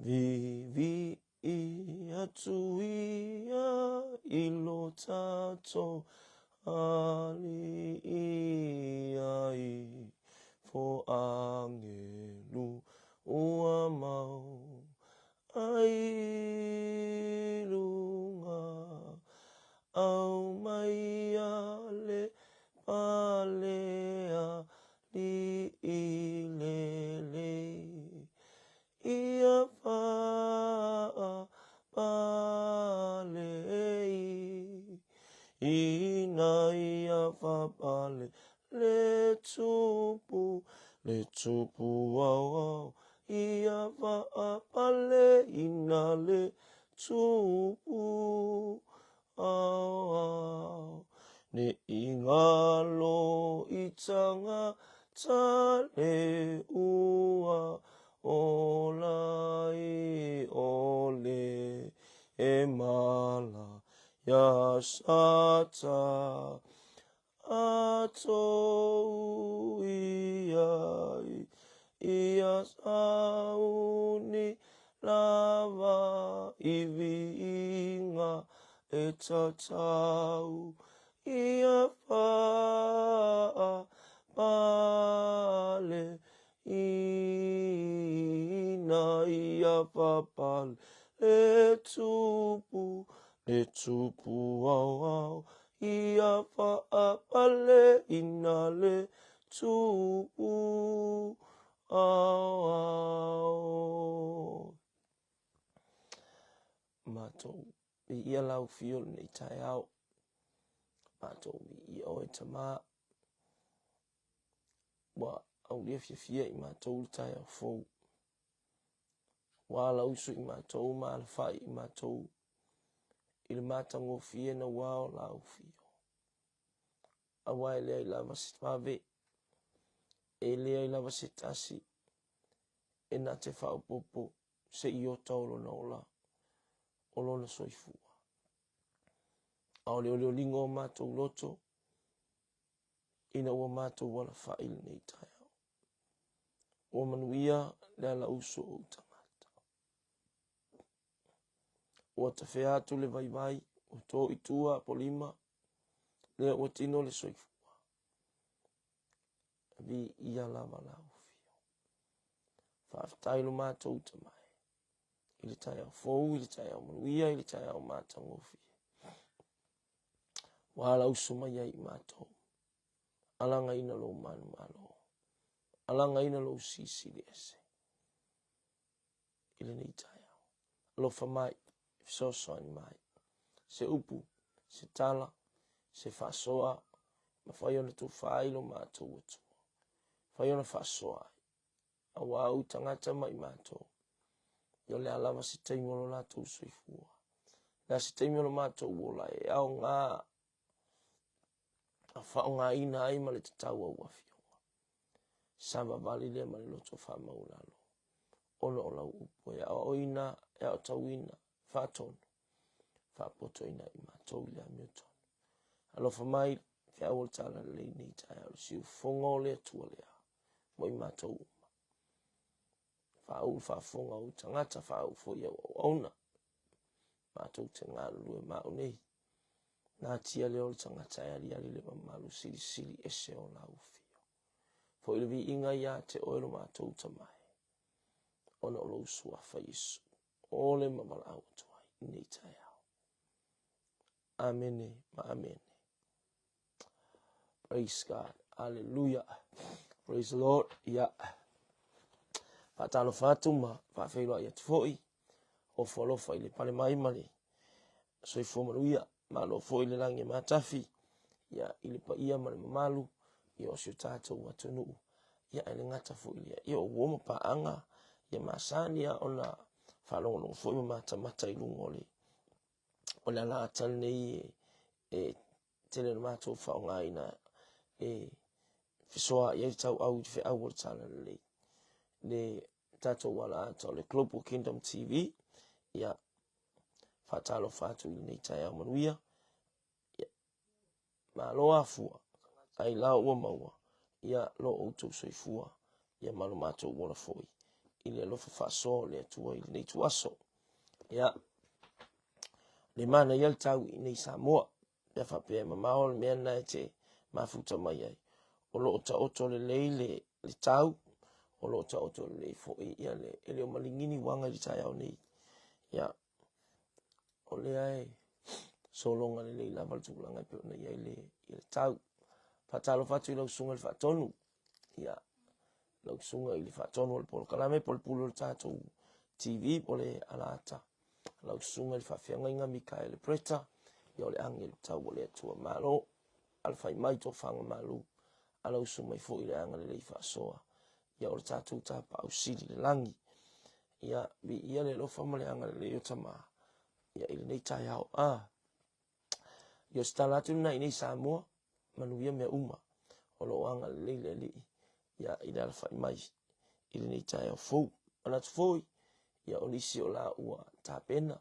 Vivii atu ia i lo tatou Alii ai fo angelu ua mau ai luga Aumaia le pale alii lelei Ia faapale ina ia faapale le tupu, le tupu aoao Ia faapale ina le tupu aoao Ne i galo i tagata le ua ola i ʻole e mala iā Sata Atou iai ia sauni lava i viiga e tatau ia faapale ina ia faapale le tupu le tupu aoao Ia faapale ina le tupu aoao. Matou viia lau afio i lenei taeao. Matou viia oe Tama. Ua aulia fiafia i matou le taeao fou. Ua alausu i matou ma alafai i matou i le matagofie naua o lau afio. Aua e leai lava se vave, e leai lava se tasi e na te faaopoopo se iota o lona ola, o lona soifua. A o le olioliga o matou loto, ina ua matou alafai i lenei taeao. Ua manuia le alausu o ou tagata. Ua tafea atu le vaivai, ua to i tua apolima, lea ua tino le soifua. Viia lava lau afio. Faafetai lo matou Tama e, i le taeao fou, i le taeao manuia, i le taeao matagofie. Ua alausu mai ai i matou. Alagaina lou manumalo. Alagaina lou silisili ese i lenei taeao. Alofa mai, fesoasoani mai. Se upu, se tala, se faasoa, mafai ona tufa ai lo matou Atua. Mafai ona faasoa ai. Aua ou tagata ma i matou. Ia o le a lava se taimi o lo latou soifua. O le a se taimi o lo matou ola e aoga a faaaogaina ai ma le tatau au afioga. Savavali lea ma le loto faamaualalo ona o lau upu e aoaoina, e aotauina, faatonu, faapotoina i matou i le amiotonu. Alofa mai, feau o le talalelei nei taeao le siufofoga o le Atua lea mo i matou uma. Faauu le faafofoga o ou tagata, faauu foi au auauna. Matou te galulue ma au nei. Natia lea o le tagata e aliali le mamalu silisili ese o lau afio. Foi le viiga ia te oe lo matou Tama e, ona o lou suafa Iesu, o le ma valaau atu ai i nei taeao. Amene ma amene. Praise God. Hallelujah. Praise the Lord. Ia. Faatalofa atu ma faafeiloai atu foi. Ofo alofa i le pale mai ma le soifua manuia. Malo foi le lagi e matafi ia, i le paia ma le mamalu ia, o si o tatou atunuu. Ia, e le gata foi i lea, ia, o uo ma paaga ia masani lava ona faalogologo foi ma matamata i luga o le o le alaata lenei e tele ona matou faaaogaina e fesoaai ai le tauau i le feau o le Talalelei. Le tatou alaata o le Global Kingdom TV, ia, faatalofa atu i lenei taeao manuia. Ia, malo afua, ai la ua maua, ia, lo outou soifua, ia ma lo matou ola foi. i le alofa faasoa o le Atua i lenei ituaso. Ia, le manaia le tau i nei Samoa, pe a faapea e mamao le mea lena e te mafuta mai ai. O lo o taoto lelei le, le tau, o lo o taoto lelei foi ia le, e le o maligi ni uaga i le taeao nei. Ia, o lea e sologa lelei lava le tulaga e pei ona i ai le, le tau. Faatalofa atu i lau susuga i le Faatonu, ia, lau susuga i le Faatonu o le polokalame po o le pule o le tatou TV po o le alaata, lau susuga i le Faafeagaiga Mikaele Bretta, ia o le agelu tau o le Atua. Malo, alafai mai tofaga malu, ala usu mai foi i le agalelei faasoa, ia o le tatou Tapaau Sili i le lagi. Ia, viia le alofa ma le agalelei o Tama, ia i lenei taeao. A, ia o se tala atu lena i nei Samoa, manuia mea uma, o lo o agalelei le Alii, ia i le alafai mai i lenei taeao fou. Manatu foi, ia o nisi o la ua tapena,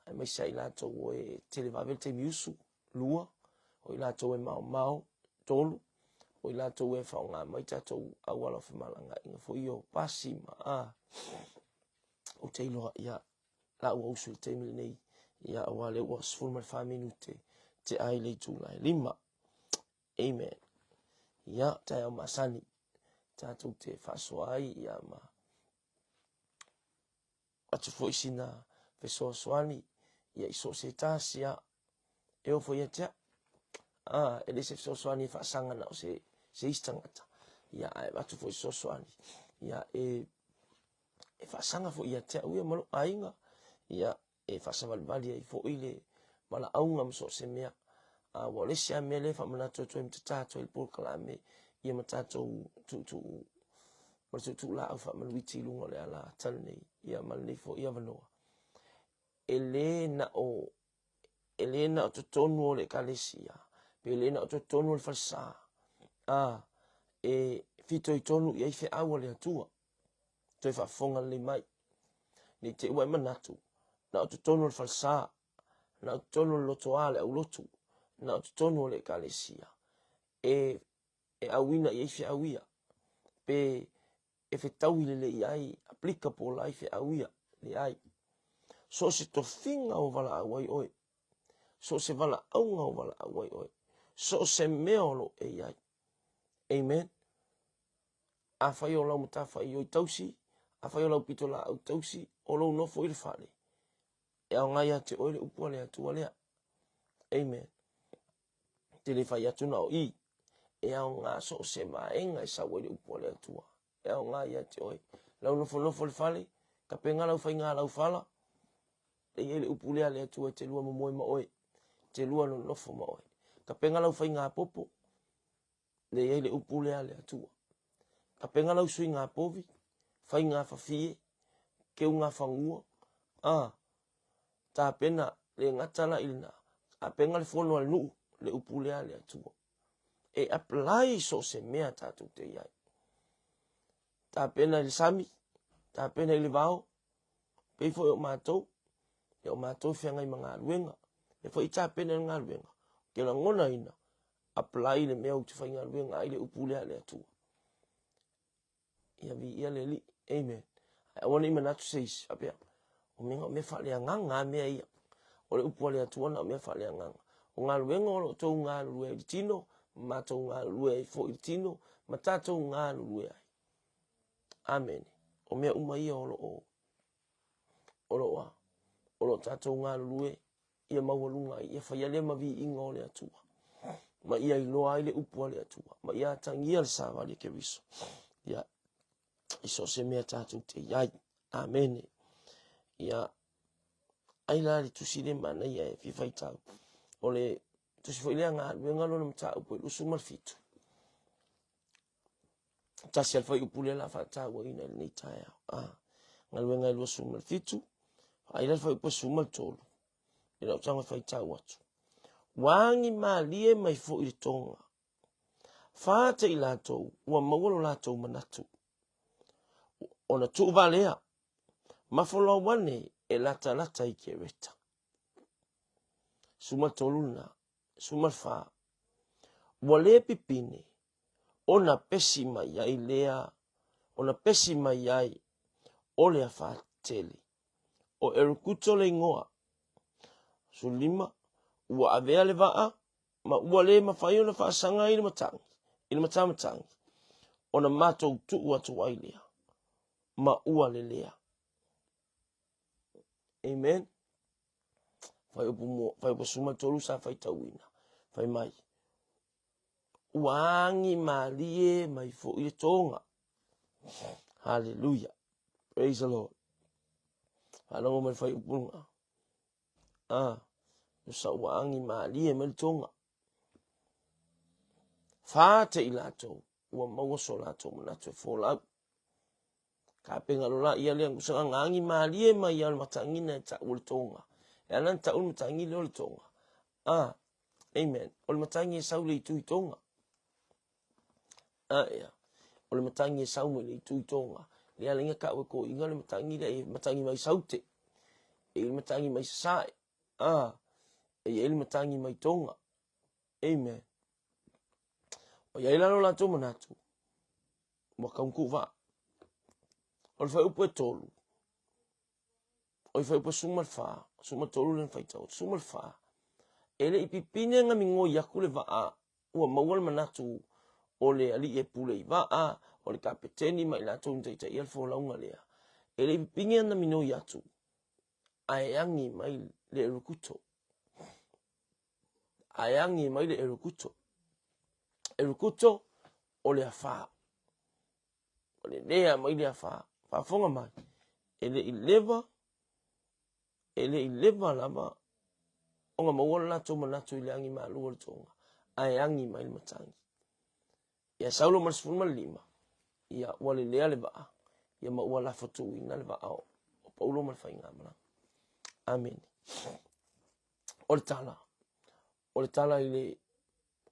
aemaise ai latou e televave le taimi usu, 2, o i latou e maomao, 3, o i latou e faaaoga mai tatou auala o femalagaaiga foi ia o pasi ma a. Ou te iloa, ia, la ua usu i le taimi lenei, ia, aua lea ua 14 minute te ai le itula e 5. Amen. Ia, taeao masani, tatou te faasoa ai, ia, ma atu foi sina fesoasoani ia i so o se tasi a e oo foi ia te au. A, e le se fesoasoani e faasaga na o se, se isi tagata, ia ae avatu foi fesoasoani ia e, e faasaga foi ia te au ia ma lou aiga, ia e faasavalivali ai foi le valaauga ma so o se mea. A, ua o le isi lava mea lea e faamanatu atu ai ma tata atu ai le polokalame ia ma tatou tuutuu ma le tuutuu laau faamanuiti i luga o le alaata lenei, ia ma lenei foi avanoa. E le na o e le na o totonu o le ekalesia, pe le na o totonu o le falesa, a e fitoitonu i ai feau a le Atua. Toe faafofoga lelei mai. Ne i te i ua e manatu, na o totonu o le falesa, na o totonu o le lotoa a le aulotu, na o totonu o le ekalesia e e auina i ai feau ia, pe e fetaui lelei ai, applicable ai feau ia, leai. So o se tofiga ua valaau ai oe, so o se valaauga ua valaau ai oe, so o se mea o lo o e i ai. Amen. Afai o lau matafaioi tausi, afai o lau pitolaau tausi, o lou nofo i le fale, e aoga ia te oe le upu a le Atua lea. Amen. Te le fai atu na o i, e aoga so o se vaega e sau ai le upu a le Atua. E aoga ia te oe. Lau nofonofo i le fale, tapena lau faiga laufala, e i ai le upu lea a le Atua e te lua momoe ma oe, te lua nonofo ma oe. Tapena lau faiga popo, le i ai le upu lea a le Atua. Tapena lau suiga povi, faiga fafie, keuga fagua, a, tapena le gata la i lena, tapena le fono a le nuu, le upu lea a le Atua. E apply so o se mea tatou te i ai. Tapena i le sami, tapena i le vao, pei foi o matou, ia o matou e feagai ma galuega. E foi tapena i le galuega, ou te lagonaina, apply le mea ou te faigaluega ai le upu lea a le Atua. Ia viia le Alii. Amen. Ae aua ne i manatu se isi, faapea, o mea, o mea faaleagaga a mea ia. O le upu a le Atua na o mea faaleagaga. O galuega o lo o tou galulue ai i le tino, ma matou galulue ai foi i le tino, ma tatou galulue ai. Amene. O mea uma ia o lo o o lo o a? O lo o tatou galulue ia maualuga ai, ia faia lea ma viiga o le Atua, ma ia iloa ai le upu a le Atua, ma ia atagia le savali a Keriso, ia, i so o se mea tatou te i ai. Amene. Ia, ai la le tusi le manaia e fia faitau. O le tusi foi lea galuega lona mataupu e 27. Tasi a le fuaiupu lea o le a faatauaina i lenei taeao. A, galuega e 27, ai la le fuaiupu e 13, i lau tago e faitau atu. Ua agi malie mai foi le toga. Fata i latou, ua maua lo latou manatu. Ona tuuvalea, mafoloau ane e latalata i Kereta. 13 lena, 14. Ua le pipine, ona pesi mai ai lea, ona pesi mai ai. O le afa tele. O Erukuto le igoa. 15, ua avea le vaa ma ua le mafai ona faasaga i le matagi, i le matamatagi, ona matou tuu atu ai lea, ma ua lelea. Amen. Fuaiupu mua, fuaiupu 13 sa faitauina. Fai mai, ua agi malie mai foi le toga. Hallelujah. Praise the Lord. Faalogo mai le fuaiupu lena. Ah, sa ua agi malie mai le toga. Fā te i latou, ua maua so latou manatu e folau. Kapenga lola ia lea ngusa nga agi malie mai ia le matagina e ta'u o le toga. E ala ona ta'u le matagi lea o le toga. Ah, amen. O le matagi e sau i le itu i toga. Ah, ea. O le matagi e sau mai le itu i toga. Lea ala inga ta'u e koiga le matagi lea e matagi mai saute. E i le matagi mai sasae. Ah, e i ai le matagi mai toga. Amen. O i ai la lo latou manatu, ua kaunukuu vaa. O le fuaiupu e tolu, o i fuaiupu e 14, 13 lea na faitau atu, 14, e le i pipine na migoi atu le vaa, ua maua le manatu o le alii e pule i vaa, o le kapeteni ma i latou na taitaia le folauga lea. E le i pipine na minoi atu, ae agi mai le Erukuto. Ae agi mai le Erukuto. Erukuto o le afā. O le lea mai le afā. Faafofoga mai, e le i leva, e le i leva lava ona maua lo latou manatu i le agi malu o le toga, ae agi mai le matagi. Ia sau loa ma le 15, ia ua lelea le vaa, ia ma ua lafo tuuina le vaa o Paulo ma le faigamalaga. Amene. O le tala, o le tala i le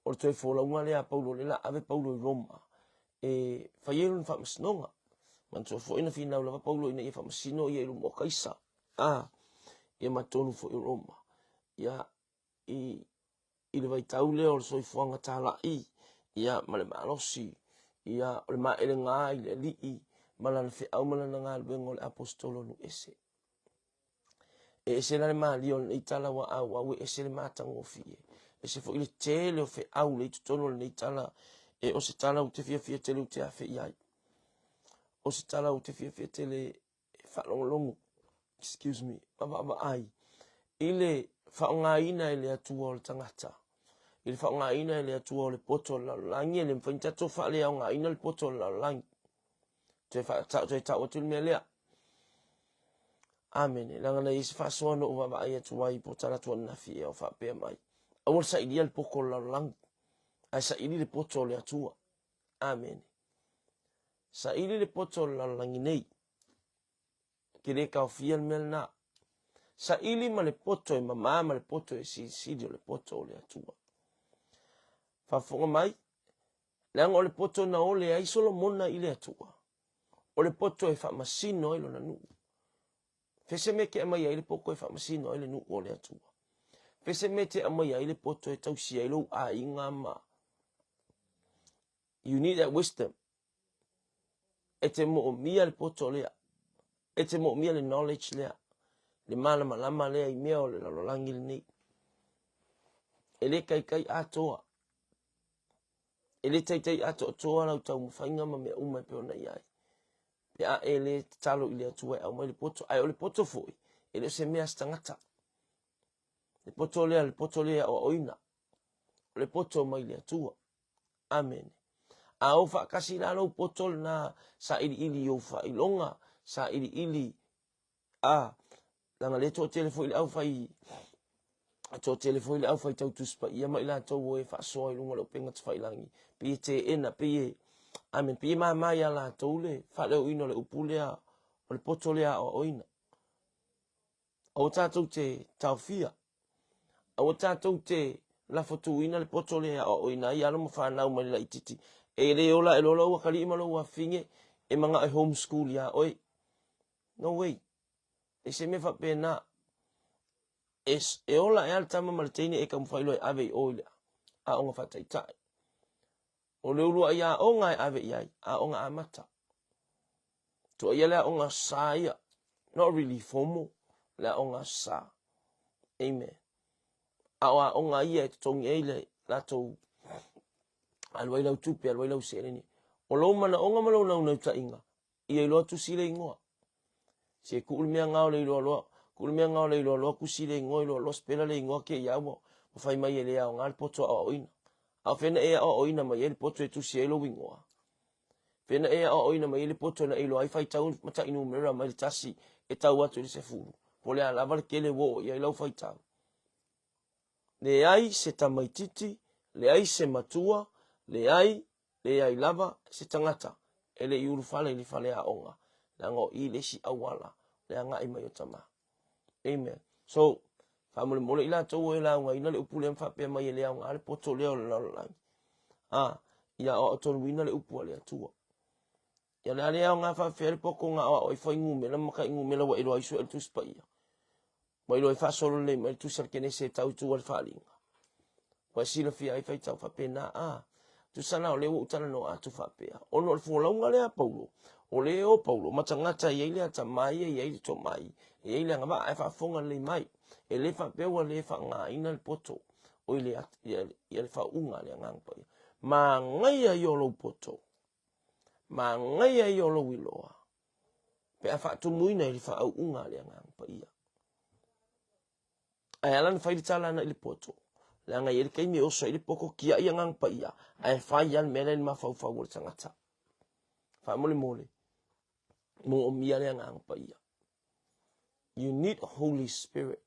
o le toe folauga lea a Paulo, lea la ave Paulo i Roma e fai ai lona faamasinoga. Manatua foi na finau lava Paulo ina ia faamasino ia i luma o Kaisa, a ia ma totonu foi o Roma. Ia i, i le vaitau lea o le soifuaga talai, ia ma le malosi, ia o le maelega i le alii ma lana feau ma lana galuega o le aposetolo nuu ese. E ese la le malie o lenei tala ua auau e ese le matagofie. Ese foi le tele o feau lea i totonu o lenei tala e o se tala ou te fiafia tele ou te afe i ai. O se tala ou te fiafia tele e faalogologo, excuse me, ma vaavaai i le faaaogaina e le Atua o le tagata, i le faaaogaina e le Atua o le poto o le lalolagi, e le mafai ona tatou faaleaogaina le poto o le lalolagi. Toe faatau, toe tau atu le mea lea. Amene. Leaga na i ai se faasoa na ou vaavaai atu ai po o talaatu ananafi ea o faapea mai, Aua le sailia le poto o le lalolagi, ae saili le poto o le Atua. Amene. Saili le poto o le lalolagi nei. Ou te le taofia le mea lena. Saili ma le poto e mama ma le poto e silisili o le poto o le Atua. Faafofoga mai, leaga o le poto na ole ai Solomona i le Atua, o le poto e faamasino ai lona nuu. Fea se mea e te aumaia ai le poto e faamasino ai le nuu o le Atua? Fea se mea e te aumaia ai le poto e tausia ai lou aiga ma You need that wisdom. E te moomia le poto lea. E te moomia le knowledge lea. Le malamalama lea i mea o le lalolagi lenei. E le taitai atoa. E le taitai atoatoa lau taumafaiga ma mea uma e pei ona i ai. Pe a e le tatalo i le Atua e aumai le poto. Ae o le poto foi, e le o se mea a se tagata. Le poto lea, le poto lea e aoaoina. O le poto mai le Atua. Amene. A o faatasi la lou poto lena sailiili i ou faailoga, sailiili a leaga lea e toatele foi le aufai toatele foi le aufaitau Tusi Paia ma i latou o e faasoa i luga o le upega tafailagi, pei e teena, pei e, amen, pei e mama ia latou le faaleoina o le upu lea, o le poto lea aoaoina. Aua tatou te taofia, aua tatou te lafotuina le poto lea e aoaoina ai alo ma fanau mai le laitiiti. E le ola e loa lou atalii ma lou afafine e manao e homeschool iā oe. No way. E se mea faapena. E, e ola ea le tama ma le teine e taumafai loa e ave i o i le aoga faataitai. O le uluai aoga e ave i ai, aoga amata. Tuaia le aoga sa ia. Not really formal, le aoga sa. Amen. A o aoga ia e totogi ai le latou alu ai lau tupe, alu ai lau seleni. O lou manaoga ma lou naunautaiga, ia iloa tusi le igoa. Se kuu le mea gao le iloa loa, kuu le mea gao le iloa loa tusi le igoa, iloa loa spela le igoa ke ia ua fai mai e le aoga le poto aoaoina. A o fea na e aoaoina mai ai le poto e tusi ai lou igoa? Fea na e aoaoina mai ai le poto na e iloa ai faitau matai numera mai le 1 e tau atu i le 10? Po o le a lava le tele ua oo i ai lau faitau? Leai se tamaititi, leai se matua, leai, leai lava se tagata e le i ulufale i le faleaoga, leaga o i le isi auala le agai mai o tama. Amen. So, faamolemole i latou o e laugaina le upu lea ma faapea mai e le aoga le poto lea o le lalolagi. A, ia aoaotonuina le upu a le Atua. Ia o le a le aoga faafefea le poto na aoao ai fuainumera ma matainumera ua iloa ai sue le Tusi Paia. Ua iloa ai faasolo lelei mai le Tusi a le Kenese e tau i tua le faaaliga. Ua e silafia ai faitau faapena, a, tusa la o lea ua ou talanoa atu faapea, ona o le folauga lea a Paulo, o lea e o Paulo ma tagata e i ai le atamai, e i ai le tomai, e i ai le agavaa, ae faafofoga lelei mai, e le faapea ua le faaaogaina le poto, oi le, ia le faauuga a le Agaga Paia. Manaia ia o lou poto, manaia ia o lou iloa, pe a faatumuina i le faauuga a le Agaga Paia. Ae ala ona fai le tala ana i le poto, leaga e i ai le taimi e oso ai le poto tiai Agaga Paia, ae fai lava le mea lea i le mafaufau o le tagata. Faamolemole, moomia le Agaga Paia. You need Holy Spirit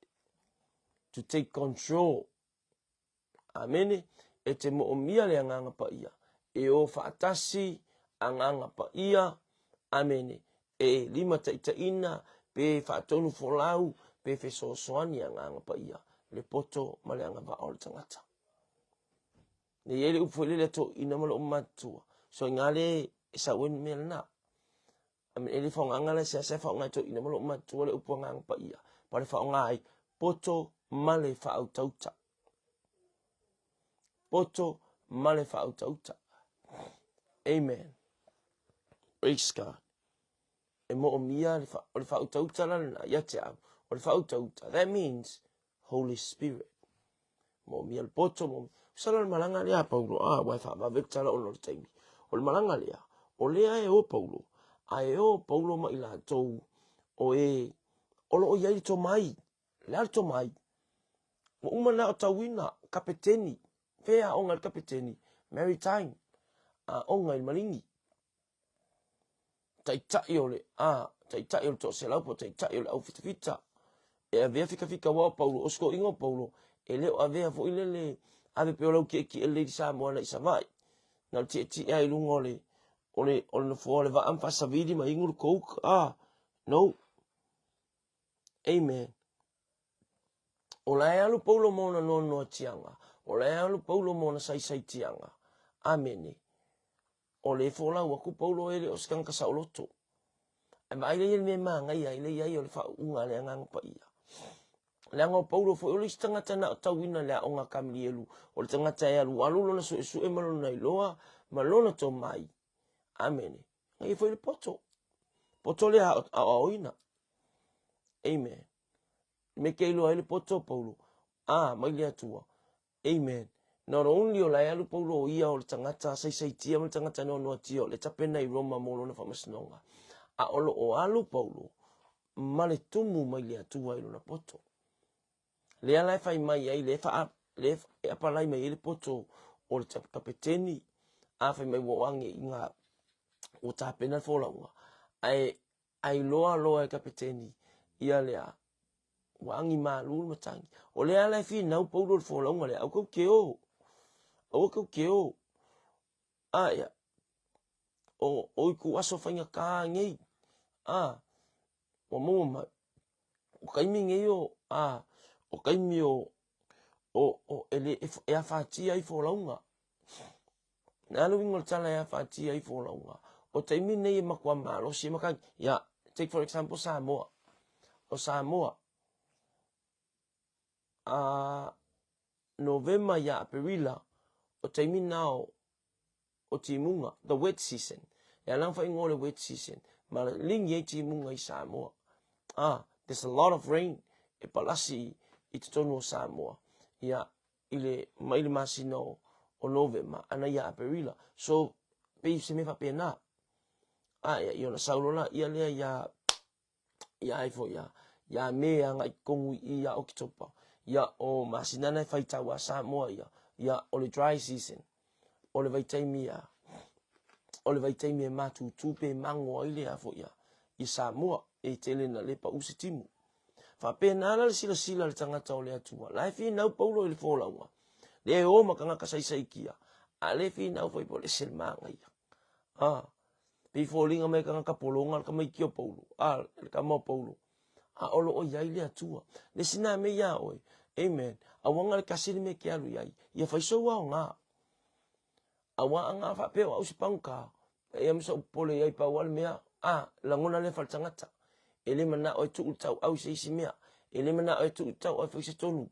to take control. Amene. E te moomia le Agaga Paia e o faatasi Agaga Paia. Amene. E limataitaiina pe faatonu folau pe fesoasoani Agaga Paia le poto ma le agavaa o le tagata. E i ai le upu foi lele a toeaiina ma lou matutua, so i ina le e sau ai le mea lena. E le faaaogaina la e seasea faaaoga e toeaiina ma lou matutua le upu Agaga Paia, pa le faaaoga ai poto ma le faautauta. Poto ma le faautauta. Amen. Praise God. E moomia le, fa, o le faautauta la lena ia te au. O le faautauta, that means Holy Spirit. Moomia le poto, moomia. Sala le malaga lea a Paulo, a, ua e faavave le tala ona o le taimi. O le malaga lea, o lea e o Paulo, a e o Paulo ma i latou o e o lo o i ai le tomai, le a le tomai? Ua uma ona aotauina kapeteni, fea aoga i le kapeteni? Maritime, aoga i le maligi. Taitai o le, a, taitai o le toaselau po o taitai o le aufitafita. E avea fikafika aua o Paulo, o sikoiga o Paulo, e le o avea foi lele ave pea o lau tietie le Lady Samoa agai i Savaii. Na o le tietie lava i luga o le, o le, o le nofoa o le vaa ma faasavili ma inu le coke, a, no. Amen. O la e alu Paulo ma ona noanoatiaga. O la e alu Paulo ma ona saisaitiaga. Amene. O le folau atu Paulo e le o se tagata saoloto. Ae vaai lea i le mea e manaia ai le i ai o le faauuga a le Agaga Paia. Leaga o Paulo foi o le isi tagata na aotauina i le aoga a Kamilielu, o le tagata e alualu lona suesue ma lona iloa ma lona tomai. Amene. Na ia foi le poto. Poto lea aoaoina. Amen. Me ke iloa ai le poto o Paulo. A, mai le Atua. Amen. Not only o la e alu Paulo o ia o le tagata saisaitia ma le tagata noanoatia o le tapena i Roma mo lona faamasinoga, a o lo o alu Paulo ma le tumu mai le Atua i lona poto. Lea la e fai mai ai, lea e, lea e apalai mai ai le poto o le kapeteni, a fai mai ua o age i ngā, ua tapena le folauga, ae ai loa loa e kapeteni ia lea, ua agi malū le matagi. O lea la e finau Paulo i le folauga lea, aua tou te o, aua tou te o. A ia, o, o ituaso faigata nei, a, ua maua mai. O taimi nei o, a, o taimi o, o, o, e, le, e afatia ai folauga. O le a le uiga o le tala e afatia ai folauga? O taimi nei e matua malosi ai matagi. Ia, take for example Samoa. O Samoa, a Novema ia Aperila, o taimi na o, o timuga, the wet season. E ala ona faaigoa o le wet season. Ma ligi ai timuga i Samoa. Ah, there's a lot of rain e palasi i totonu o Samoa. Ia, i le, mai le masina o, o Novema, ana ia Aperila. So, pei se mea faapena. A, ia, i ona sau loa la ia lea ia, ia ai foi ia, ia Me agai i totonu i i ia Oketopa. Ia, o masina na e faitau a Samoa ia, ia, o le dry season. O le vaitaimi ia, o le vaitaimi e matutu pe mago ai le a foi ia, i Samoa, e tele na le pau se timu. Faapena la le silasila a le tagata o le Atua. La e finau Paulo i le folauga. Le o ma tagata saisaitia, a le finau foi po le ese le manaia. Ah, pei foliga mai tagata pologa le tamaiti o Paulo, ah, le tama o Paulo. A o lo o i ai le Atua. Le isi na mea iā oe. Amen. Aua le tasi le mea e te alu i ai. Ia fai sou aoga. Aua a na faapea o au se pagota, e i ai ma sou popole i ai pau lava le mea, a, lagona lea faaletagata. E le manao e tuu le tauau i se isi mea. E le manao e tuu le tauau e fai se tonu.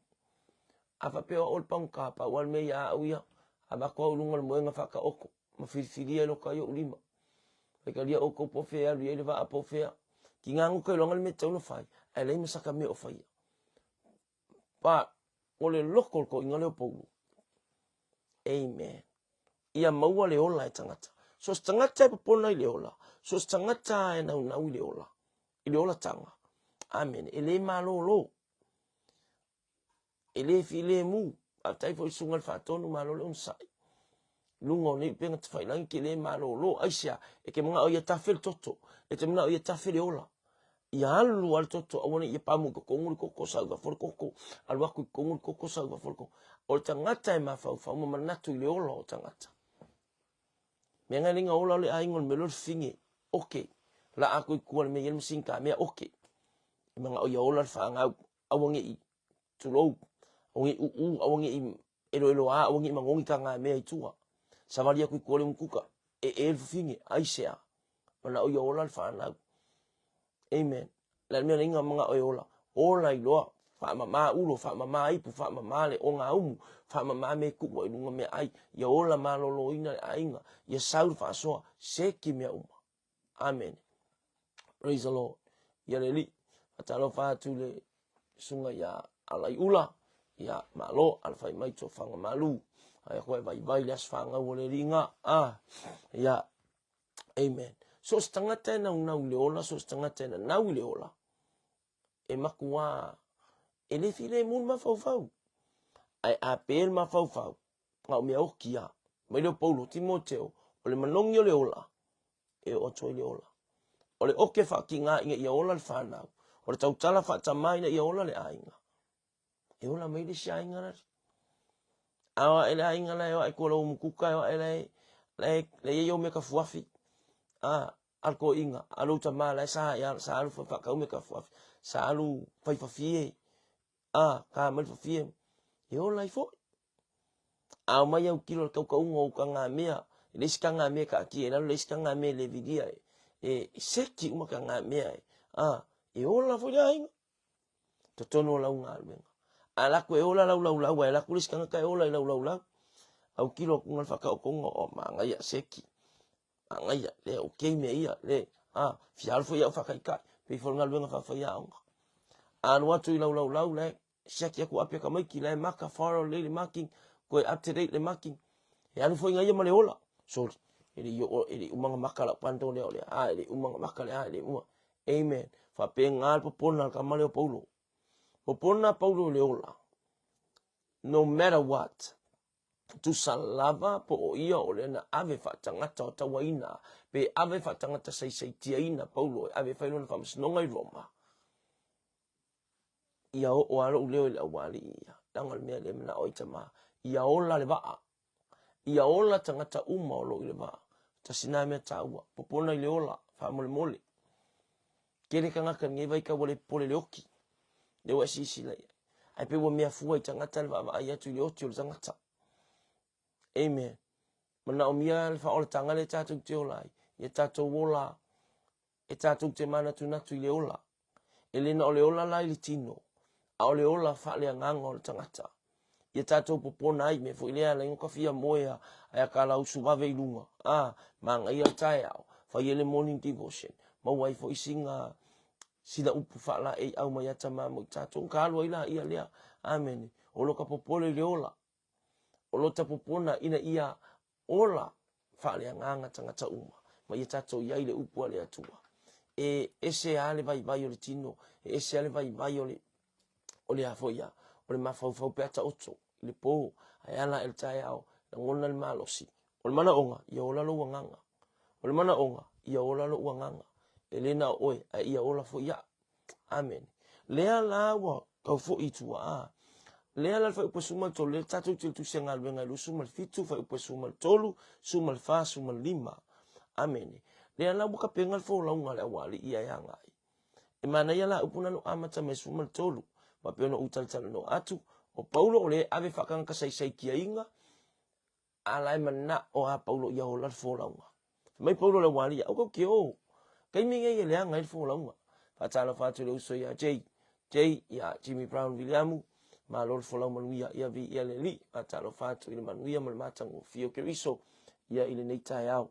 A faapea o au o le pagota, pau lava le mea ia au ia, avatu au i luga o le moega faataoto ma filifilia e loto ai ou lima. Faitalia outou po o fea e alu i ai le vaa po o fea. Tiga guta iloga le mea e tatau ona fai, ae leai ma saka mea o faia. But, o le loko o le toeaina lea o Paulo. Amen. Ia maua le ola e tagata. So se tagata e popona i le ola, so se tagata e naunau i le ola, i le olataga. Amen. E le malōlō. E le filemu. Faafetai foi i le Susuga i le Faatonu, malo le onosai. Luga o nei upega tafailagi ke le malōlō. Aisea? E te manao ia tafe le toto. E te manao ia tafe le ola. Ia alu lava le toto, aua ne i ia pamu i totonu le toto, sau i fafo le toto, alu atu i totonu le toto, sau i fafo le toto. O le tagata e mafaufau ma manatu i le ola o tagata. Mea ngai lenga ola o le aiga o le mea lea o le fine. Oke. La atu i tua le mea i ai le masini kamea, oke. E manao ia ola le fanau, aua ne i tulou, aua ne i uu, aua ne i eloeloa, aua ne i manogi ka mea i tua. Savali atu i tua le umukuka, e e le fafine, aisea? Manao ia ola le fanau. Amen. Le mea leinga manao e ola, ola i loa, faamama ulo, faamama ipu, faamama le ogaumu, faamama mea e tuu ai i luga meaai, ia ola maloloina le aiga, ia sau le faasoa, seki mea uma. Amene. Praise the Lord. Ia le Alii, faatalofa atu i le susuga ia Alaiula, ia malo, alafai mai tofaga malu. Ai koe vaivai le aso fanau o le Alii nga. Ah, ia, amen. So se tagata e naunau i le ola, so se tagata e nanau i le ola, e makuā, e le filemu le mafaufau. Ae a pe le mafaufau, na o mea oki a. Mai lea o Paulo, Timoteo, o le manogi o le ola, e oo atu ai le ola. O le oke faatiga ina ia ola le fanau, o le tautala faatamā ina ia ola le aiga. E ola mai le isi aiga lale. A o ae le aiga la e o ae kua lau mukuka e o ae lae, lae, lae iai au mea kafuafi. A, a le toeaina, a lou tamā lae sa, sa alu faakau mea kafuafi, sa alu fai fafie, a, ka mai le fafie, e ola ai foi. A omai autilo i le tautauga o ukagamea, e leai se tagamea e taatia i lalo, leai se tagamea e le vilia e, e seki uma tagamea e, a, e ola foi le aiga. Totonu o lau galuega. A alu atu e ola lau laulau, ae alu atu le isi tagata e ola i lau laulau. Autilo atu i le faataotoga, o manaia, seki. Manaia, le okay mea ia, le, a, fia alu foi au faataitai, pei foi o le galuega faafaiaoga. A alu atu i lau laulau, le, siaki atu ape tamaiti, la e maka, faro lelei le marking, toe up to date le marking. E alu foi ia ma le ola. Sorry, e le i oo, e le i uma ona maka lau bundle lea o le a, e le i uma ona maka le a, e le i uma. Amen. Faapena le popona a le tama lea o Paulo. Popona Paulo i le ola. No matter what. Tusa lava po o ia o lea na ave faatagata o tauaina, pe ave faatagata saisaitiaina Paulo e ave e fai lona faamasinoga i Roma. Ia oo lava lou leo i le aualii ia, leaga o le mea lea e manao ai tama, ia ola le vaa, ia ola tagata uma o lo o i le vaa. Tasi na mea taua, popona i le ola, faamolemole. Tele tagata i lenei vaitau ua le popole i le oti, lea ua e silasila i ai. Ae pei ua mea fua i tagata le vaavaai atu i le oti o le tagata. Amen. Manaomia le faaolataga lea tatou te ola ai, ia tatou ola e tatou te manatunatu i le ola. E le na o le ola la i le tino, a o le ola faaleagaga o le tagata. Ia tatou popona ai, mea foi lea ala ai ona fia moe ae a talausu vave i luga, a, manaia le taeao, fai ai le morning devotion. Maua ai foi sina sina upu faalaeiau mai ia tama mo i tatou. Ka alu ai laia lea. Amene. O lota popole i le ola. O lota popona ina ia ola faaleagaga tagata uma, ma ia tatou i ai le upu a le Atua. E ese lava le vaivai o le tino, e ese lava le vaivai o le o le a foi a, o le mafaufau pe a taoto i le po, ae ala ae i le taeao, lagona le malosi. O le manaoga, ia ola lou agaga. O le manaoga, ia ola lou agaga. E le na o oe, ae ia ola foi au. Amene. Lea la ua tau foi i tua, a. Lea la le fuaiupu 13, lea tatou te tusi galuega i 27, fuaiupu 13, 14, 15. Amene. Lea la ua tapena le folauga a le aualii ia e agai. E manaia la upu na no amata mai 13, faapea ona ou talatalanoa atu, o Paulo o lea e ave faatagata saisaitiaina, A la e manao a Paulo ia ola le folauga. Fai mai Paulo i le aualii, Aua tou te o. Taimi nei e leaga ai le folauga. Faatalofa atu i le uso ia Jay. Jay, ia Jimmy Brown Viliamu, malo le folau manuia, ia viia le Alii. Faatalofa atu i le manuia ma le matagofie o Keriso ia i lenei taeao.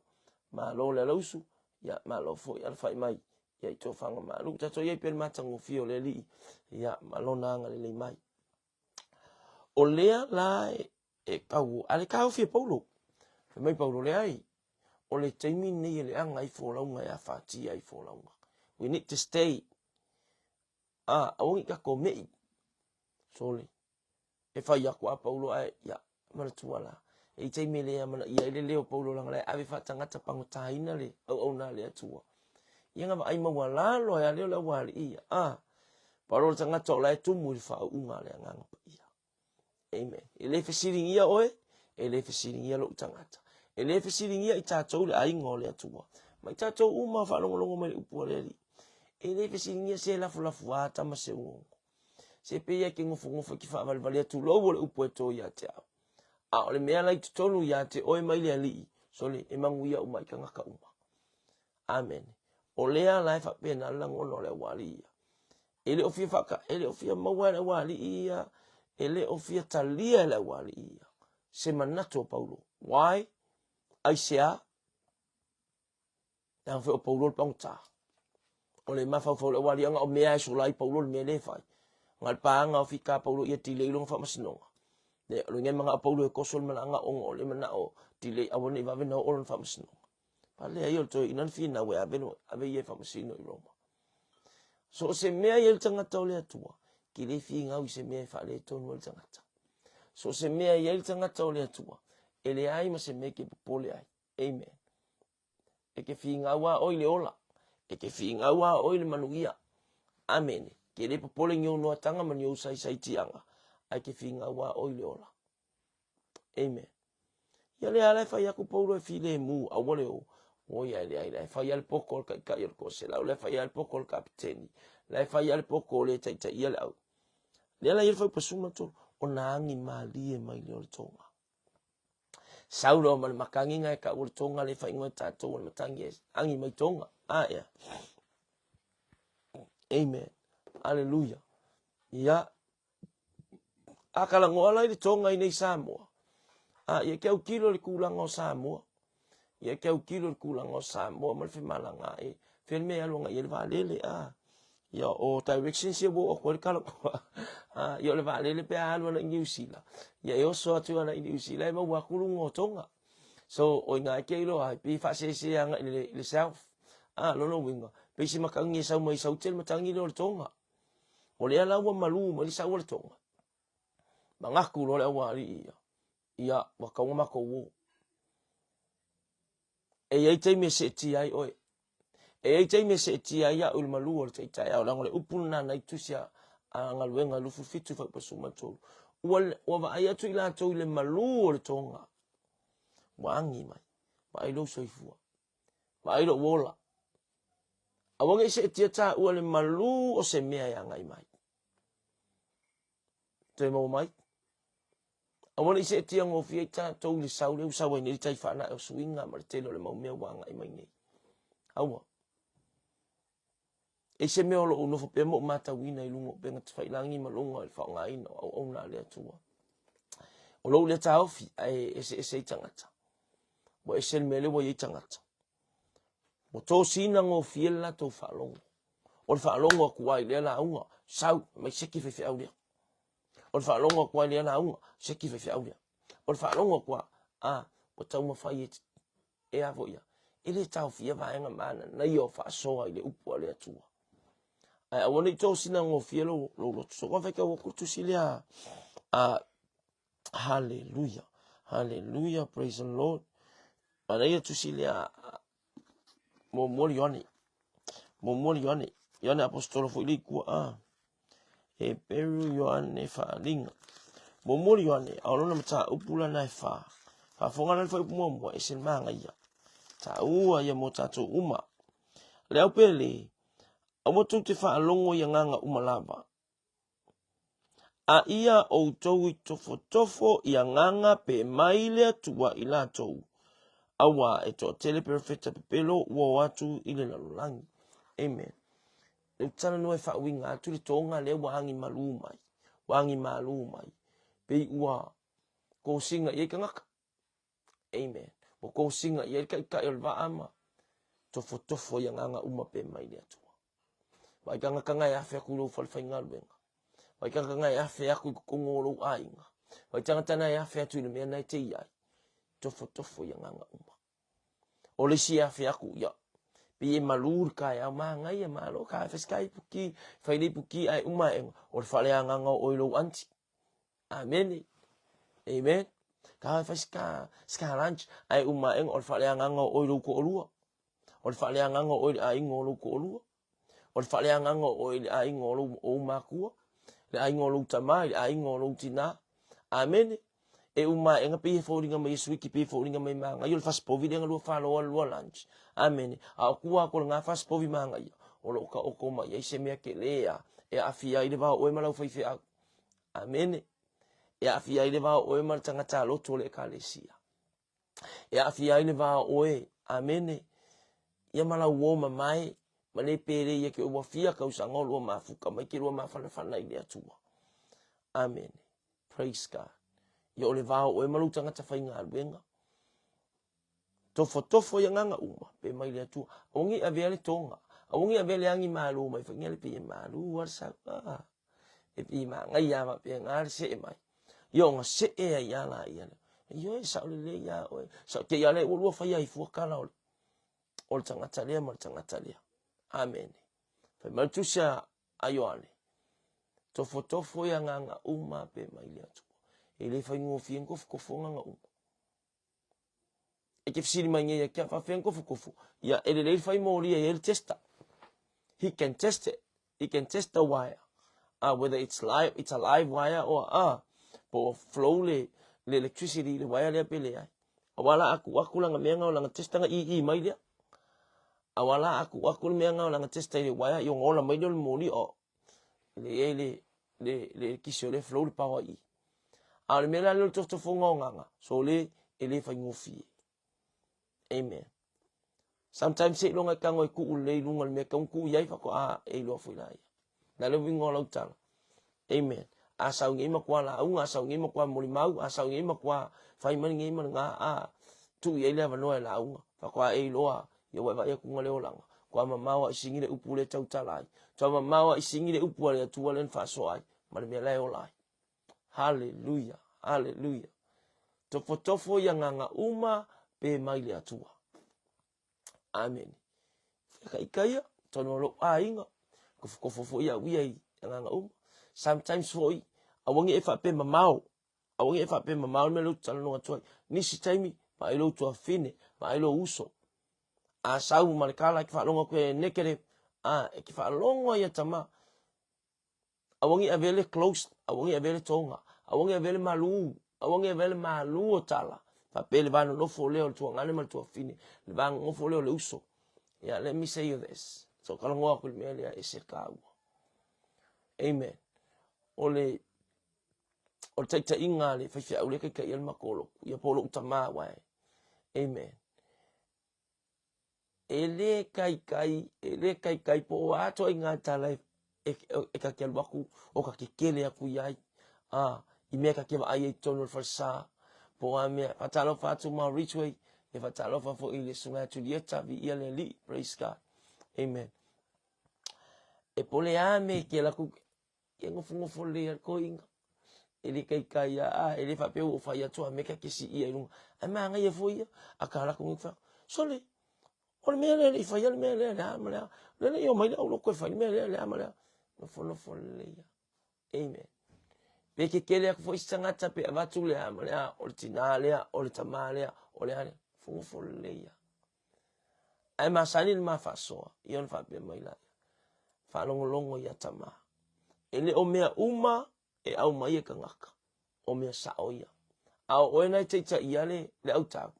Malo le alausu, ia malo foi alafai mai ia i tofaga malu. Tatou i ai pea i le matagofie o le Alii, ia ma lona agalelei mai. O lea la e tau, a le taofi e Paulo. Fai mai Paulo, leai, o le taimi lenei e leaga ai folauga e afatia ai folauga. We need to stay. Ah, aua ne i tatou me'i. Sole, e fai atu a Paulo ae, ia, manatua la, e i taimi e le amanaia ai le leo o Paulo leaga la e ave faatagata pagotaina le auauna a le Atua. Ia na vaai maualalo ai lava lea o le aualii ia. Ah, Paulo o le tagata o la e tumu i le faauuga a le Agaga Paia. Amen. E le fesiligia oe, e le fesiligia lou tagata. E le fesiligia i tatou le aiga o le Atua. Ma i tatou uma o faalogologo mai le upu a le Alii. E le fesiligia se lafulafu a tama se uogo. Se pei e ke nofonofo e ke faavalevale atu lou o le upu e to ia te au. A o le mea la i totonu ia te oe mai le Alii, sole, e manuia uma i tagata uma. Amene. O lea la e faapena le lagona o le aualii ia. E le o fia faaka, e le o fia maua e le aualii ia, e le o fia talia e le aualii ia se manatu o Paulo. Why? Aisea? Leaga foi o Paulo le pagota. O le mafaufau o le aualii na o mea e sola ai Paulo le mea lea e fai. Na le pāga o fika Paulo ia delay lona faamasinoga. Le, o le ngai manao Paulo e koso le malaaga ona o le manao delay aua ne i vave na oo lona faamasinoga. Pale ai o le toeaina na finau e ave, ave ia e faamasino i Roma. So o se mea i ai le tagata o le Atua, ke le finau i se mea e faaletonu ai le tagata. So o se mea i ai le tagata o le Atua, e leai ma se mea ke popole ai. Amen. E ke finau a oi le ola, e ke finau a oi le manuia. Amene. Ke le popole ni ou noatanga ma ni ou saisaitiaga, ae ke finau a oi le ola. Amen. Ia lea la e fai atu Paulo e filemu, aua le o. Oi ai leai, la e fai lava le poto a le taitai o le toaselau, la e fai lava le poto a le kapiteni, la e fai lava le poto o le taitaia le au. Lea la i ai le fuaiupu 13, ona agi malie mai lea o le toga. Sau loa ma le matagiga e tau o le toga le faaigoa e tatou o le matagi e agi mai toga. A ea. Amen. Aleluia. Ia, A talanoa la i le Toga i nei Samoa, a ia ke autilo i le tulaga o Samoa. Ia ke autilo i le tulaga o Samoa ma le femalagaai. Fea le mea e alu agai i ai le vaalele, a. Ia o directions ia ua oo atu ai le talanoa. A, ia o le vaalele pe a alu ana i Niu Sila, ia e oso atu ana i Niu Sila e maua atu luga o Toga. So, o i ina e ke iloa ai, pei e faasese agai i le south. A, lona uiga, pei se matagi e sau mai Saute le matagi lea o le Toga. O lea la ua malū mai le sau a le Toga, manatu loa le aualii ia, ia, ua tatau ona matou o. E i ai taimi e seetia ai oe. E i ai taimi e seetia ai au i le malū o le taeao, leaga o le upu lena na i tusi a galuega 27 fuaiupu 13. Ua, ua vaai atu i latou i le malū o le Toga, ua agi mai, vaai lou soifua. Vaai lou ola. Aua ne i seetia taua le malū o se mea e agai mai. Toe maua mai. Aua ne i seetia gofie ai tatou i le sau lea ua sau ai nei le tai faanae o suiga ma le tele o le mau mea ua agai mai nei. Aua. E se mea o lo o nofo pea ma ou matauina i luga o upega tafailagi ma luga o le faaaogaina o auauna a le Atua. O lou lea taofi, ae eseese ai tagata. Ua ese le mea lea ua i ai tagata. Ua tosina gofie le latou faalogo. O le faalogo atu lava i lea lauga, sau, mai seki faifeau lea. O le faalogo atu lava i lea lauga, seki faifeau lea. O le faalogo atu lava, a, ua taumafai e, e a foi ia, e le taofia vaega mananaia o faasoa i le upu a le Atua. Ae aua ne i tosina gofie lou, lou loto. So, ua faitau atu le tusi lea a, Haleluia, haleluia, praise the Lord. Manaia tusi lea muamua le Ioane. Muamua le Ioane. Ioane Apostolo foi le ikua a. E Peru Ioane faaaliga. Muamua le Ioane, a o lona mataupu lana e fa. Faafofoga la le fuaiupu muamua, ese le magaia. Taua ia mo tatou uma. Le au pele, aua tou te faalogo i agaga uma lava, A ia outou i tofotofo i agaga pe mai le Atua i latou, auā e toatele perofeta pepelo ua o atu i le lalolagi. Amen. Lea ou te talanoa e faauiga atu le toga lea ua agi malū mai, ua agi malū mai, pei ua kosiga i ai tagata. Amen. Ua kosiga i ai le taitai o le vaa ma tofotofo i agaga uma pe mai le Atua. Vaai tagata na e afe atu i lou fale faigaluega. Vaai tagata na e afe atu i totonu o lou aiga. Vaai tagata na e afe atu i le mea na e te i ai. Tofotofo i agaga uma. O le isi e afe atu, ia, pei e malu le taeao, manaia, malo, ka fai se ipu ki, fai le ipu ki ae uma ae, o le faaleagaga o oe i lou aunty. Amene. Amen. Ka fai ska, ska lunch, ae uma ae o le faaleagaga o oe i lou toalua. O le faaleagaga o oe i le aiga o lou toalua. O le faaleagaga o oe i le aiga o lou, ou makua. Le aiga o lou tama, i le aiga o lou tinā. Amene. E uma ae pei e foliga mai e suiki, pei e foliga mai magaia, o le fasipovi lea na lua faloa le lua lunch. Amene. A o tua atu o lena fasipovi magaia, o lo o taoto mai ai se mea tele a e aafia ai le va o oe ma lau faifeau. Amene. E aafia ai le va o oe ma le tagata lotu o le Ekalesia. E aafia ai le va o oe, amene, ia ma lau uo mamae, ma le pele ia ke ua fia tausaga o lua mafuta mai ke lua mafanafana i le Atua. Amene. Praise God. Ia o le va o oe ma lou tagata faigaluega. Tofotofo i agaga uma, pe mai le Atua. Aua ne i avea le toga. Aua ne i avea le agi malu mai fai le pei e malu a le sau. Ah. E pei manaia lava faapena le see mai. Ia ona see ai lava laia lea. Ioe, sao lelei lava oe. Sao te i a lea ua lua fai ai fua tala o le, o le tagata lea ma le tagata lea. Amene. Fai mai le tusi a Ioane, tofotofo i agaga uma pe mai le Atua. E le faigofie ni tofotofo agaga uma. E te fesili mai nei ia te au, faafefea ni tofotofo? Ia, e lelei le fai moli e i ai le tester. He can test it. He can test the wire. Whether it's live, it's a live wire or po o flow le, le electricity i le wire lea pe leai. Aua la a tuu atu lana mea na o lana tester na ii mai lea. Aua la a tuu atu le mea na o lana tester i le wire, ia ona ola mai lea o le moli o le i ai le, le, le elekisi o lea e flow le power i i. A o le mea la lea o le tofotofoga o agaga, so le, e le faigofie. Amen. Sometimes seiloga e tago e tuu lelei i luga o le mea e tatau ona tuu i ai faatoa e iloa foi la ia. Na le uiga o lau tala. Amen. A sau nei matua lauga, a sau nei matua molimau, a sau nei matua fai mai lenei ma lena, a tuu i ai le avanoa e lauga. Faatoa e iloa, ia ua e vaai atu le olaga. Toa mamao a i sigi le upu lea e tautala ai. Toa mamao a i sigi le upu a le Atua lea na faasoa ai, ma le mea la e ola ai. Haleluia, haleluia. Tofotofo i agaga uma pe mai le Atua. Amene. Whakaikaia, tonu o lou aiga, kofokofo foi au ia i agaga uma. Sometimes foi, aua ne i e faapea mamao, aua ne i e faapea mamao le mea lea ou te talanoa atu ai. Nisi taimi, vaai lou tuafafine, vaai lou uso. A sau ma le kala e te faalogo atu e negative, a, e te faalogo ai ia tama, Aua ne i avea le close, aua ne i avea le toga, aua ne i avea le malū, aua ne i avea le malū o tala. Faapea le va nonofo lea o le tuagane ma le tuafafine, le va nonofo lea o le uso. Yeah, let me say you this. So talanoa atu i le mea lea e ese le taua. Amen. O le o le taitaiga a le faifeau lea e taitaia le matou lotu, ia po o lou tamā uae. Amen. E le kaikai, e le kaikai po o a ituaiga tala e, e, e ta te alu atu, o ta tetele atu i ai, a, i mea ta te vaai ai i totonu o le falesa, po o a mea, faatalofa atu ma Ridgeway, E faatalofa foi i le Susuga ia Julieta, viia le Alii, praise God. Amen. E po o le a mea e te alu atu e nofonofo lelei lava le toeaina. E le taitai lava, a e le faapea ua ou fai atu a mea ta te siia i luga. Ae manaia foi ia, a ta alu atu nei fai atu, sole, o le mea lea e le i faia le mea lea, le a ma le a. O lea e le i omai le aulotu e fai le mea lea, le a ma le a. Nofonofo lelei lava. Amen. Pe tetele atu foi se tagata pe avatu le a ma le a, o le tinā lea, o le tamā lea, o le a lea. Nofonofo lelei lava. Ae masani le ma faasoa, ia ona faapea mai laia, faalogologo ia tama, e le o mea uma e aumai e tagata, o mea sao ia. A o oe na e taitaia le, le autau,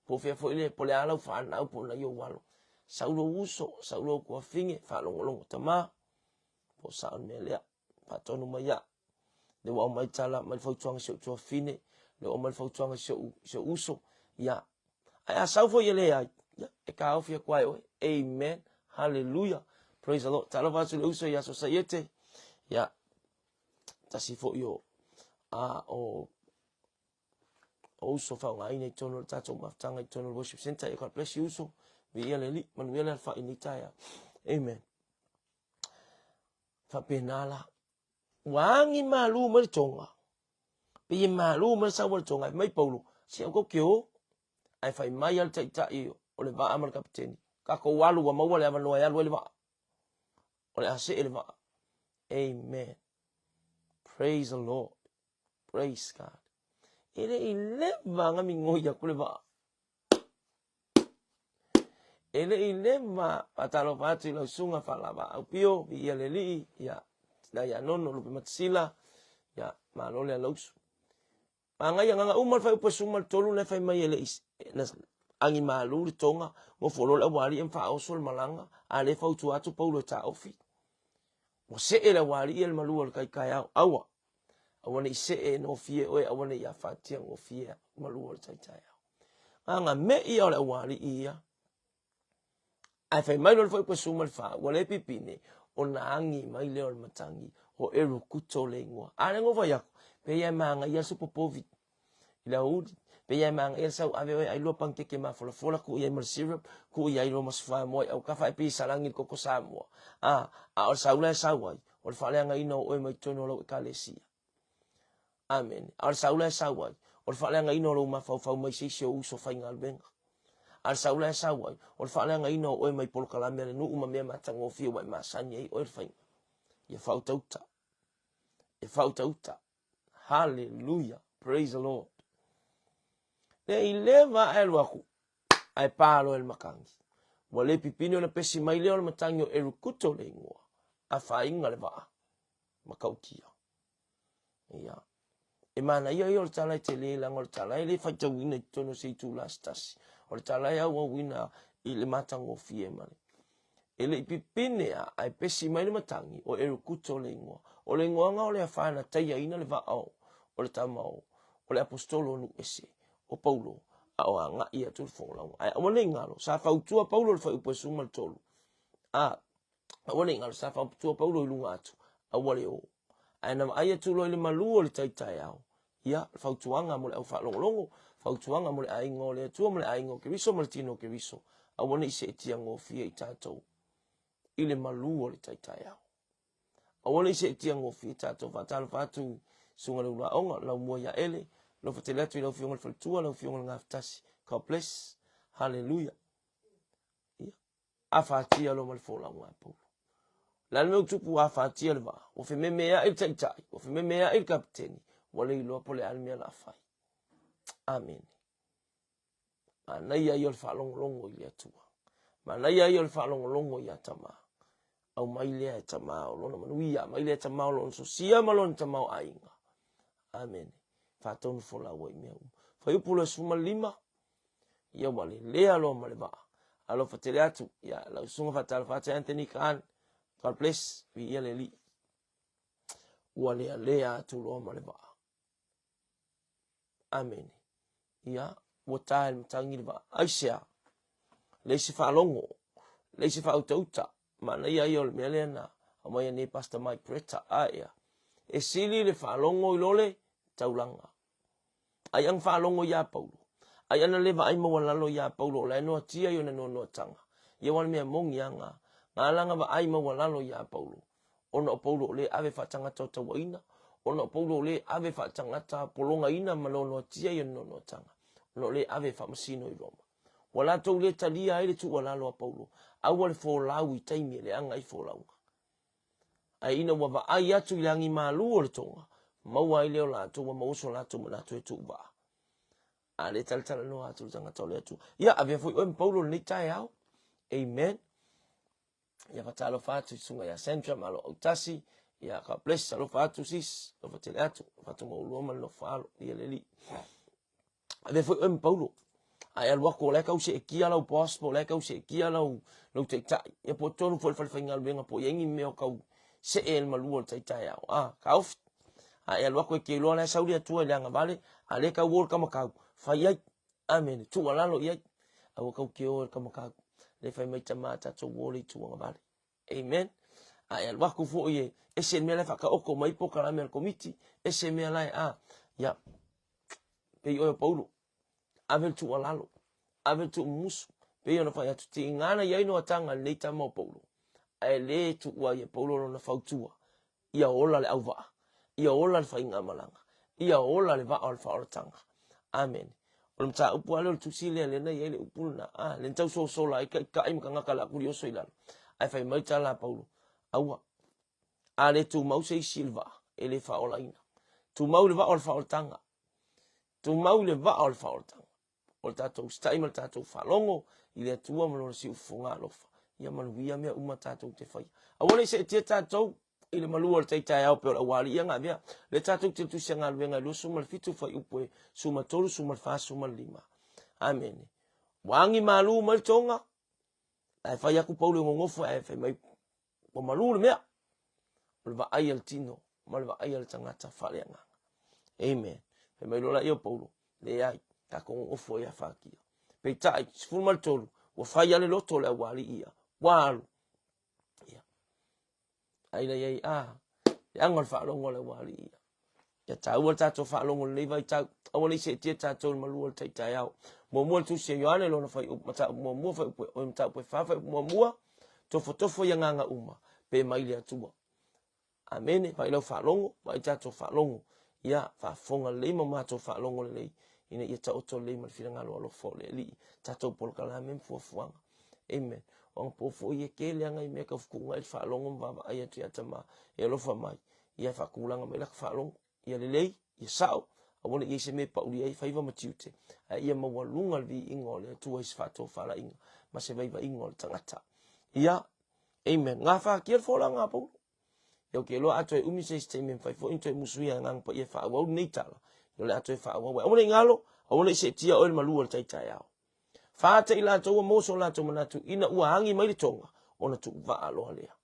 po o fea foi le, po o le a lau fanau po o nai ou alo, sau lou uso, sau lou tuafafine, faalogologo, tama, po o sao le mea lea, faatonu mai au. Lea ua aumai tala mai le fautuaga i si ou tuafafine, lea ua aumai le fautuaga i si ou, si ou uso, ia, Ae a sau foi e leai, ia, e taofi atu ai oe. Amen. Hallelujah. Praise the Lord. Talofa atu le uso ia Sosaiete. Ia, tasi foi o, a, o, o uso faaaogaina i totonu o le tatou mafutaga i totonu o le worship center. God bless you uso. Viia le Alii, manuia le alafai i lenei taeao. Amen. Faapena la. Ua agi malu mai le toga. Pei e malu mai le sau a le toga. Fai mai Paulo, se aua tatou te o. Ae fai mai lava le taitai o le vaa ma le kapeteni, tatou alu ua maua le avanoa e alu ai le vaa. O le a see le vaa. Amen. Praise the Lord. Praise God. E le i leva ona migoi atu le vaa. E le i leva faatalofa atu i lau susuga Faalava Aupio, viia le Alii, ia, tina ia Nono Lupematasila, ia, malo le alausu. Manaia agaga uma le fuaiupu e 13 lena e fai mai e le i na agi malu le toga, nofo loa le aualii ma faaoso le malaga, a lea e fautua atu Paulo e taofi. Ua see le aualii i le malu o le tai taeao, aua, aua ne i see gofie oe, aua ne i afatia gofie malu o le tai taeao. Agaga me'i o le aualii ia, Ae fai mai loa le fuaiupu e 14, ua le pipine, ona agi mai lea o le matagi, o Erukuto le igoa. A lea na ou fai atu, pei e manaia le supo povi i le aoauli, pei e manaia le sau ave oe ai lua panikeke mafolafola, tuu i ai ma le syrup, tuu i ai loa ma se fuamoa i autafa ae pei e salagi i le koko Samoa. A, a o le sau la e sau ai, o le faaleagaina o oe mai totonu o lau ekalesia. Amene. A o le sau la e sau ai, o le faaleagaina o lou mafaufau mai se isi o uso faigaluega. A o le sau la e sau ai, o le faaleagaina o oe mai polokalame a le nuu ma mea matagofie ua e masani ai oe le faiga. Ia faautauta. Ia faautauta. Hallelujah. Praise the Lord. Le i leva ae alu atu, ae pa loa e le matagi. Ua le pipine ona pesi mai lea o le matagi o Erukuto le igoa, afaina le vaa. Matautia. Ia. E manaia ia o le tala e tele leaga o le tala e le faitauina i totonu o se itula se tasi. O le tala e auauina i le matagofie ma le. E le i pipine a, ae pesi mai le matagi o Erukuto le igoa. O le igoaga o le afa na taiaina le vaa o, o le tama o, o le aposetolo o nuu ese, o Paulo, a o agai atu le folauga. Ae aua ne i galo, sa fautua Paulo i le fuaiupu e 13. A, aua ne i galo sa fautua Paulo i luga atu, aua le o. Ae na vaai atu loa i le malu o le tai taeao, ia, le fautuaga mo le au faalogologo, fautuaga mo le aiga o le Atua ma le aiga o Keriso ma le tino o Keriso, aua ne i seetia gofie i tatou i le malu o le tai taeao. Aua ne i seetia gofie tatou. Faatalofa atu i Susuga i le Uluaoga, Laumua ia Ele, alofa tele atu i lau Afioga i le Faletua, lau Afioga i le Gafatasi. God bless. Hallelujah. Ia. Afatia loa ma le folauga a Paulo. O le a le mea ua tupu ua afatia le vaa? Ua fememeai le taitai, ua fememeai le kapeteni, ua le iloa po o le a le mea o le a fai. Amene. Manaia ia o le faalogologo i le Atua. Manaia ia o le faalogologo ia Tama. Aumai lea e Tama o lona manuia, aumai lea e Tama o lona sosia ma lona tamaoaiga. Amene. Faatonu folau ai mea uma. Fuaiupu 25, ia ua lelea loa ma le vaa. Alofa tele atu, ia lau susuga faatalofa atu Anthony Khan, God bless, viia le Alii. Ua lealea atu loa ma le vaa. Amene. Ia, ua ta e le matagi le vaa. Aisea? Leai se faalogo, leai se faautauta. Manaia ia o le mea lea na aumaia nei Pastor Mike Greta. A ia, e sili le faalogo i lo le taulaga. Ai ang faalogo iā Paulo. Ai ana le vaai maualalo iā Paulo o la e noatia i ona noanoataga, ia aua o le mea moni a nga, nga ala nga vaai maualalo iā Paulo, ona o Paulo o lē ave faatagata o tauaina, ona o Paulo o lē ave faatagata pologaina ma noanoatia i ona noanoataga, ona o lē ave e faamasino i Roma. Ua latou le talia ai le tuualalo a Paulo, aua le folau i taimi e leaga ai folauga. Ae ina ua vaai atu i le agimalu o le toga, maua ai lea o latou ua maua so latou manatu e tuuvaa. A le talatalanoa atu le tagata o le Atua. Ia, avea foi oe ma Paulo i lenei taeao. Amen. Ia faatalofa atu i susuga ia Sandra, malo autasi. Ia, God bless, alofa atu sis, alofa tele atu, alofa atu ma ulua ma le nofo alo, ia le alii. Avea foi oe ma Paulo. A e alu atu o la e tau seetia lau boss po o la e tau seetia lau, lau taitai. Ia po o totonu foi o le falefaigaluega po o i ai ni mea o tau see e le malu o le tai taeao. A, taofi. A e alu atu e te iloa la e sau le Atua i le agavale, a lea e tau o le kamakau, fai ai. Amene. Tuualalo i ai. Aua tou te o e le kamakau. Lea e fai mai tama tatou o le itu agavale. Amen. A e alu atu foi e ese le mea la e faataoto mai polokalame a le komiti, ese mea la e a. Ia, pei oe o Paulo, ave le tuualalo, ave le tuumumusu, pei ona fai atu, tiga na i ai noataga i lenei tama o Paulo, ae le tuua ai e Paulo lona fautua, ia ola le auvaa, ia ola le faigamalaga, ia ola le vaa o le faaolataga. Amene. O le mataupu lava lea o le tusi lea, lea na i ai le upu lena, a, lea na tausosola ai taitai ma tagata o le a tulioso i lalo. Ae fai mai tala a Paulo, aua, a le tumau se isi i le vaa, e le faaolaina. Tumau i le vaa o le faaolataga. Tumau i le vaa o le faaolataga. O le tatou usitai ma le tatou faalogo i le Atua ma Lona siufofoga alofa. Ia manuia mea uma tatou te faia. Aua ne i seetia tatou i le malu o le tai taeao pei o le aualii ia na avea. Lea tatou te tusi a galuega e 27 fuaiupu e 13, 14, 15. Amene. Ua agi malu mai le toga, ae fai atu Paulo e nonofo ae fai mai ua malu le mea. O le vaai a le tino ma le vaai a le tagata faaleagaga. Amen. Fai mai loa laia o Paulo, leai, tatou nonofo ai afatia. Peitai, 13, ua fai lava le loto o le aualii ia, ua alu. Ia. Ai la iai, a, leaga o le faalogo a le aualii ia. Ia taua le tatou faalogo i lenei vaitau. Aua ne i seetia tatou i le malu o le tai taeao. Muamua le tusi a Ioane lona fuaiupu, mataupu muamua, fuaiupu e, oi, mataupu e fa, fuaiupu muamua, tofotofo i agaga uma, pe mai le Atua. Amene, vaai lau faalogo, vaai tatou faalogo. Ia, faafofoga lelei ma matou faalogo lelei, ina ia taoto lelei ma le finagalo alofa o le Alii, tatou polokalame ma fuafuaga. Amen. O anapo foi e tele lava nai mea tau fetuunai le faalogo ma vaavaai atu ia Tama e alofa mai, ia faatulaga mai laka faalogo, ia lelei, ia sao, aua ne i i ai se mea e paulia ai faiva ma tiute, ae ia maualuga le viiga o le Atua i se faatofalaiga ma se vaivaiga o le tagata. Ia, amen. Gafatia le folauga a Paulo. Ia ou te iloa a toe umi se isi taimi e mafai foi ona toe musuia e Agaga Paia e faaauau lenei tala, ia o le a toe faaauau ai. Aua ne i galo, aua ne i seetia oe le malu o le tai taeao. Faatea i latou ua maua so latou manatu ina ua agi mai le toga, ona tuuvaa loa lea.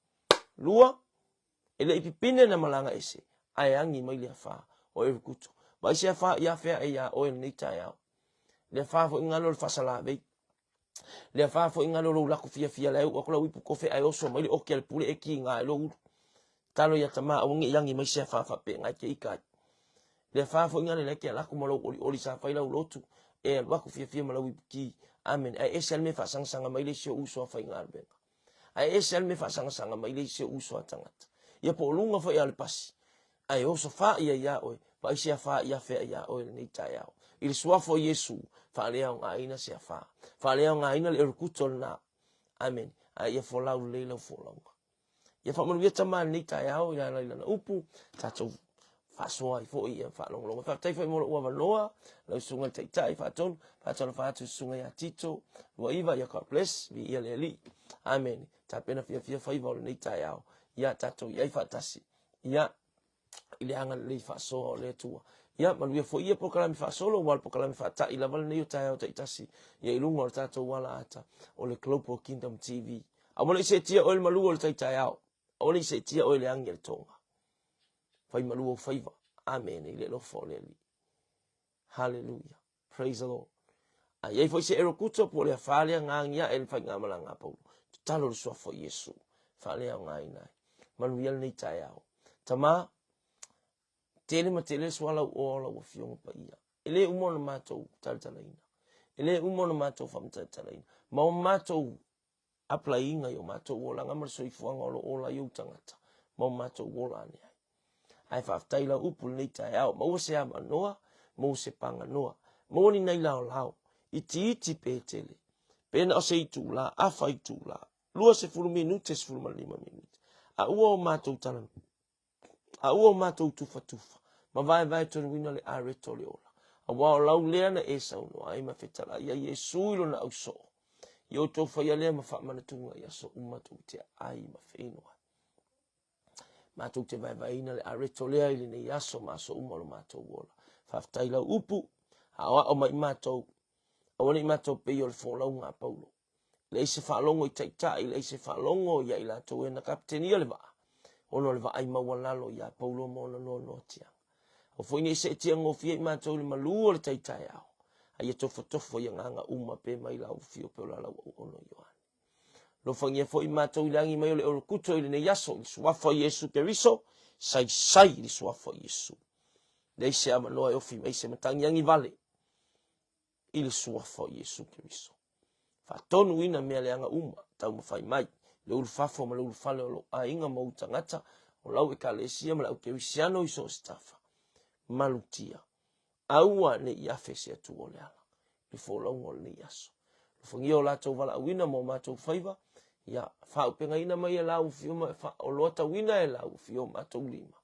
Lua, e le i pipine na malaga ese, ae agi mai le afa o Erikuto. Vaai se afa i afea e iā oe lenei taeao. Le afa foi galo le faasalavei. Le afa foi galo lou lako fiafia la e uu atu lau ipu kofe ae oso mai le oki a le pule e kiga ai lou ulu. Talo ia tama aua ne i agi mai se afa faapena e te ika ai. Le afa foi galo la e te ala atu ma lou olioli sa fai lau lotu e alu atu fiafia ma lau ipu ki. Amen. Ae ese lava le mea e faasangasaga mai le isi ou uso a faigaluega. Ae ese lava le mea e faasangasaga mai le isi ou uso a tagata. Ia po o luga foi a o le pasi, ae oso faia iā oe, vaai se afa i afea iā oe lenei taeao. I le suafa o Iesu, faaleaogaina se afa. Faaleaogaina le erekuto lena. Amene. Ae ia folau lelei lau folauga. Ia faamanuia Tama i lenei taeao i ala i lana upu, tatou faasoa ai foi ia faalogologo. Faafetai foi mo lou avanoa, lau susuga i le Taitai, faatonu, faatalofa atu i le susuga ia Tito, Luaiva, ia God bless, viia le Alii. Amene. Tapena fiafia faiva o lenei taeao. Ia tatou i ai faatasi. Ia i le agalelei faasoa o le Atua. Ia manuia foi ia polokalame faasolo, aua o le polokalame faatai lava lenei o taeao taitasi ia i luga o le tatou ala ata o le Global Kingdom TV. Aua ne i seetia oe le malu o le tai taeao. Aua ne i seetia oe le agi a le toga. Fai malu ou faiva. Amene i le alofa o le Alii. Hallelujah. Praise the Lord. A i ai foi se erokuto po o le afa lea na agi ae le faigamalaga a Paulo, tatalo le suafa o Iesu, faaleaogaina ai. Manuia lenei taeao. Tama, tele ma tele le sualauoa o lau Afioga Paia. E le uma ona matou talatalaina. E le uma ona matou faamatalatalaina ma o matou apply-ina i o matou olaga ma le soifuaga o lo o ola ai ou tagata ma o matou ola ane ai. Ae faafetai lau upu lenei taeao, maua se avanoa, maua se paganoa, maua ni nai laolao, itiiti pe tele, pe na o se itula, afa itula, 20 minute, 15 minute, a ua o matou talanoa, a ua o matou tufatufa, ma vaevae tonuina le areto o le ola, aua o lau lea na e saunoa ai ma fetalai ai Iesu i lona ausoo, ia outou faia lea ma faamanatuga i aso uma tou te aai ma feinoai. Matou te vaevaeina le areto lea i lenei aso ma aso uma o lo matou ola. Faafetai lau upu, aoao mai i matou, aua ne i matou pei o le folauga a Paulo. Leai se faalogo i taitai, leai se faalogo ia i latou e na kapitenia le vaa, ona o le vaai maualalo ia Paulo ma ona noanoatiaga. Aua foi ne i seetia gofie i matou i le malū o le tai taeao, a ia tofotofo i agaga uma pe mai lau afio pe o la lau auauna o Ioane. Alofagia foi matou i le agi mai o le olokuto i lenei aso, i le suafa o Iesu Keriso, saisai i le suafa o Iesu. Leai se avanoa e ofi mai se matagiagi vale i le suafa o Iesu Keriso. Faatonuina mea leaga uma, taumafai mai, le ulufafo ma le ulufale o lou aiga ma ou tagata, o lau ekalesia ma le au kerisiano i so o se tafa. Malutia, aua ne i afe se Atua o le ala i le folauga o lenei aso. Alofagia o latou valaauina ma o matou faiva, ia faaupegaina mai e lau afio ma faaoloatauina e lau afio o matou lima,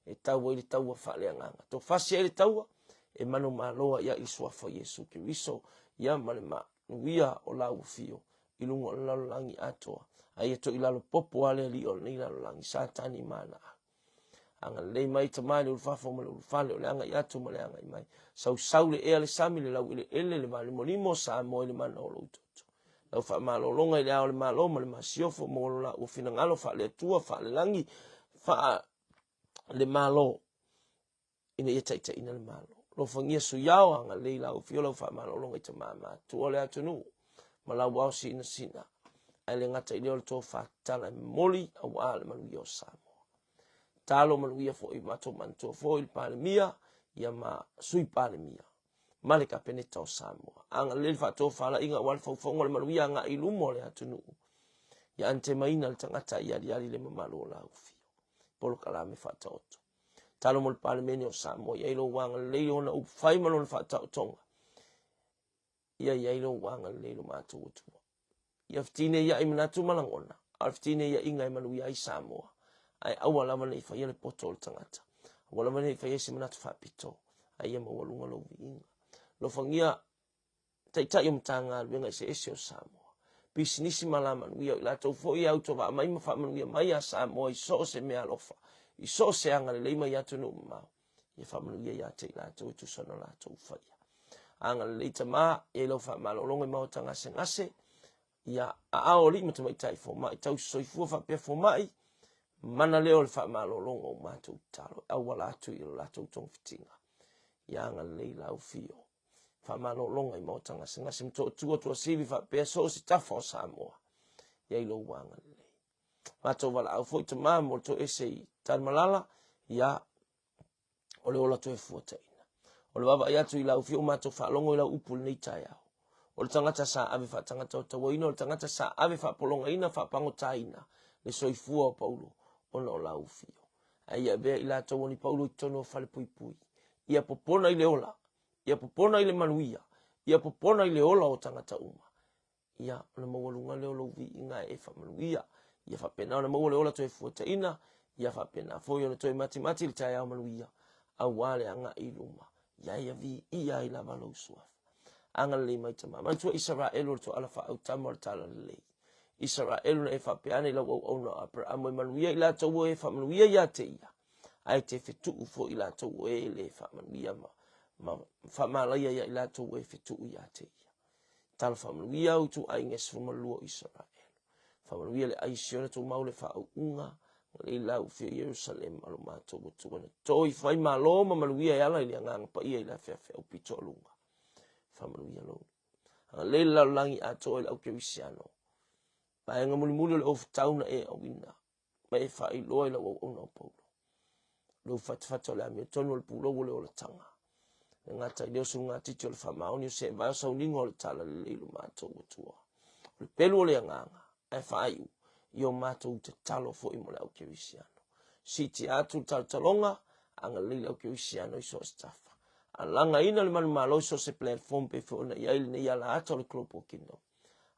e tau ai le taua faaleagaga. Tofasi ai le taua e manumalo ai i le suafa o Iesu Keriso, ia ma le manuia o lau afio i luga o le lalolagi atoa, a ia toilalo popo lava le alii o lenei lalolagi, Satani ma ana au. Agalelei mai Tama i le ulufafo ma le ulufale, o le agai atu ma le agai mai. Sausau le ea, le sami, le laueleele, le valimolimo o Samoa i le mana o lou toto. Lau faamalologa i le ao o le Malo ma le Masiofo, maua lo laua finagalo faale-Atua, faale-lagi, faale-Malo, ina ia taitaiina le Malo. Alofagia Sui Ao, agalelei lau afio, lau faamalologa i tama matua o le atunuu ma lau ao sinasina, ae le gata i lea o le tofa tatala e momoli aua le manuia o Samoa. Talo manuia foi matou manatua foi le Palemia ia ma Sui Palemia ma le Kapeneta o Samoa. Agalelei le faatofalaiga aua le faufauga o le manuia agai i luma o le atunuu. Ia anatemaina le tagata i aliali le mamalu o lau afio. Polokalame faataoto. Talo mo le Palemene o Samoa, ia i lou agalelei ona upufai ma lona faataotoga. Ia i ai lou agalelei lo matou Atua. Ia fetineiai manatu ma lagona, a o le fetineiaiga e manuia ai Samoa. Ae aua lava ne i faia le poto o le tagata. Aua lava ne i faia se manatu faapito, a ia maualuga lou viiga. Alofagia Taitai o Matagaluega eseese o Samoa, pisinisi ma alamanuia, o i latou foi e autovaa mai ma faamanuia mai ia Samoa i so o se meaalofa, i so o se agalelei mai atunuu mamao, ia faamanuia ia te i latou e tusa ona latou faia. Agalelei Tama, ia i lau faamalologa i maota gasegase, ia aao alii ma tamaitai fomai, tausi soifua faapea fomai, mana lea o le faamalologa o matou tatalo e auala atu i lo latou togafitiga. Ia agalelei lau fio. Faamalologa i maota gasegase Motootua, Tuasivi faapea so o se tafa o Samoa. Ia i lou agalelei. Matou valaau foi Tama mo le toese i Tanumalala, ia o le ola toe fuataina. O le vaavaai atu i lau afio matou faalogo i lau upu i lenei taeao. O le tagata sa ave faatagataotauaina, o le tagata sa ave faapologaina, faapagotaina le soifua o Paulo ona o lau afio. Ae ia avea i latou o ni Paulo i totonu o falepuipui. Ia popona i le ola, ia popona i le manuia, ia popona i le ola o tagata uma. Ia, ona maualuga lea o lou viiga e faamanuia. Ia faapena ona maua le ola toe fuataina, ia faapena foi ona toe matimati le taeao manuia, aua le agai i luma. Ia ia viia ai lava lou suafa. Agalelei mai Tama. Manatua Isaraelu o le toala faaautama o le talalelei. Isaraelu na e faapea ane i lau auauna o Aperamo e manuia i latou o e faamanuia ia te ia, ae te fetuu foi i latou o e le faamanuia ma faamalaia ia i latou o e fetuu ia te ia. Talo faamanuia au ituaiga e 12 o Isaraelu. Faamanuia le ai Siona tumau le faauuga, le lau fia Ierusalema lo matou Atua na toi fai malo ma manuia e ala i le agaga paia i le afeafeau pito a luga. Faamanuia lou. Agalelei le lalolagi atoa i le au kerisiano. Vaega mulimuli o le ofutau na e auina ma e faailoa i lau auauna o Paulo. Lou fatafata o le amiotonu o le pulou o le olataga. Le gata i lea o sulugatiti o le faamaoni o seevae o sauniga o le talalelei i lo matou Atua. O le pelu o le agaga, ae faaiu i o matou tatalo foi mo le au kerisiano. Siitia atu le talotaloga, agalelei le au kerisiano i so o se tafa. Alagaina le manumalo i so o se platform pei foi ona i ai lenei ala ata o le Global Kingdom.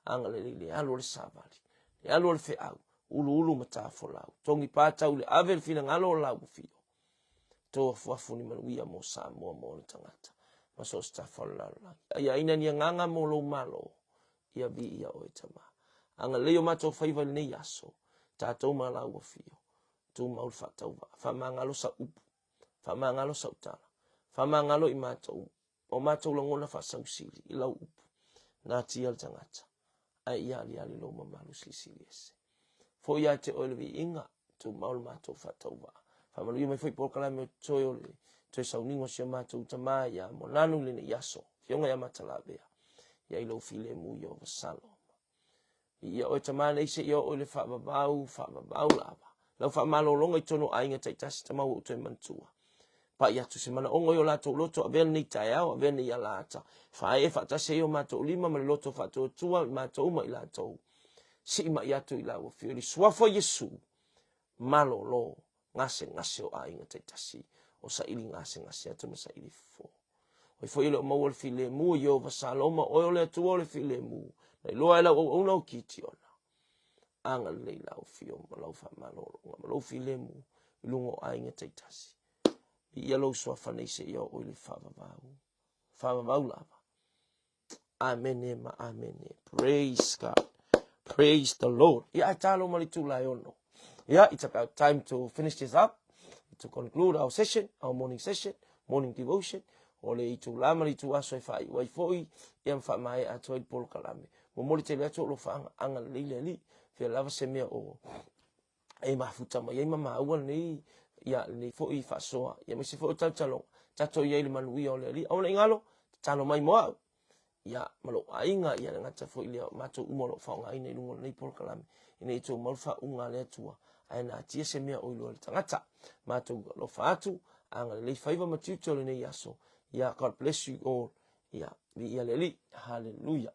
Agalelei le alu o le savali, le alu o le feau, uluulu ma tafolau. Togi patau i le ave le finagalo o lau afio. Tou afuafu ni manuia mo Samoa ma ona tagata ma so o se tafa o le lalolagi. Aiaina ni agaga mo lou Malo, ia viia oe Tama. Agalelei o matou faiva i lenei aso, tatou ma lau afio, tumau le faatauvaa, faamagalo sau upu, faamagalo sau tala, faamagalo i matou, o matou lagona faasausili i lau upu, natia le tagata, ae ia aliali lou mamalu silisili ese. Foi ia te oe le viiga, tumau le matou faatauvaa. Faamanuia mai foi polokalame o toe o le toe sauniga o si o matou tama ia Moananu i lenei aso, Afioga ia Matalavea, ia i lou filemu Ieova Saloma. Viia oe tama nei seia oo i le faavavau, faavavau lava. Lau faamalologa i totonu o aiga taitasi tama ua ou toe manatua. Pai atu se manaoga i o latou loto, avea lenei taeao, avea lenei alaata. Faaee faatasi ai o matou lima ma le loto faatuatua i matou ma i latou. Sii mai atu i lau afio i le suafa o Iesu, malolo gasegase o aiga taitasi, o saili gasegase atu ma saili fofo. Oi foi e le o maua le filemu, Ieova Saloma, oe o le Atua o le filemu, na iloa e lau auauna o Kitiona. Agalelei lau afio ma lau faamalologa ma lou filemu i luga o aiga taitasi. Viia lou suafa nei seia oo i le faavavau. Faavavau lava. Amene ma amene. Praise God. Praise the Lord. Ia ae talo ma le itula e ono. Yeah, it's about time to finish this up, to conclude our session, our morning session, morning devotion. O le itula ma le itu aso e faaiu ai foi, ia ma faamaea atu ai le polokalame. Momoli tele atu o alofaaga agalelei le Alii, fia lava se mea o e mafuta mai ai ma maua lenei ia lenei foi faasoa ia aemaise foi o talotaloga tatou i ai i le manuia o le Alii. Aua ne i galo, tatalo mai mo au ia ma lou aiga ia le gata foi lea o matou uma o lo o faaaogaina i luga o lenei polokalame ina ia tumau le faauuga a le Atua ae natia se mea o iloa e le tagata. Matou alofa atu, agalelei faiva ma tiute o lenei aso. Ia God bless you all. Ia, viia le Alii. Hallelujah.